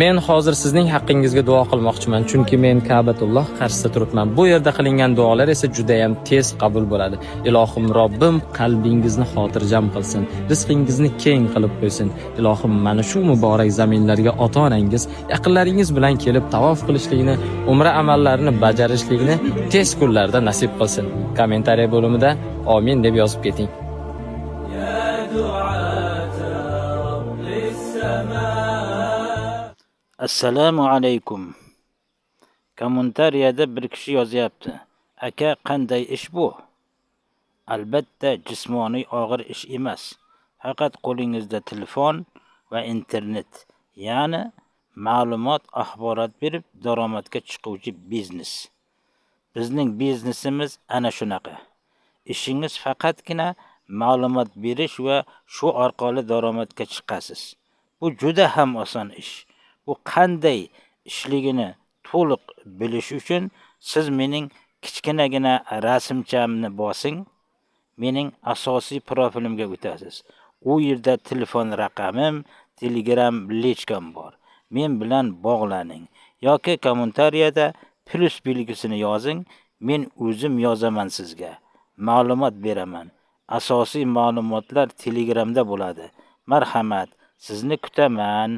Men hozir sizning haqqingizga duo qilmoqchiman, chunki men Ka'batulloh qarshisida turibman. Bu yerda qilingan duolar esa juda ham tez qabul bo'ladi. Ilohim Robbim qalbingizni xotirjam qilsin, rizqingizni keng qilib qo'ysin. Ilohim mana shu muborak zaminlarga ota-onangiz, yaqinlaringiz bilan kelib tavof qilishlikni, umra amallarini bajarishlikni tez kunlarda nasib qilsin. Kommentariya bo'limida "Omin" deb yozib keting. يا دعاة رب السماء. Assalomu alaykum. Kommentariyada bir kishi yozyapti: "Aka, qanday ish bu?" Albatta, jismoniy og'ir ish emas. Faqat qo'lingizda telefon va internet, ya'ni ma'lumot, axborot berib daromadga chiquvchi biznes. Bizning biznesimiz ana shunaqa. Ishingiz faqatgina ma'lumot berish va shu orqali daromadga chiqasiz. Bu juda ham oson ish. Bu qanday ishligini to'liq bilish uchun siz mening kichkinagina rasmchamni bosing, mening asosiy profilimga o'tasiz. U yerda telefon raqamim, Telegram личка m bor. Men bilan bog'laning yoki kommentariyada plyus belgisini yozing, men o'zim yozaman sizga. Ma'lumot beraman. Asosiy ma'lumotlar Telegramda bo'ladi. Marhamat, sizni kutaman.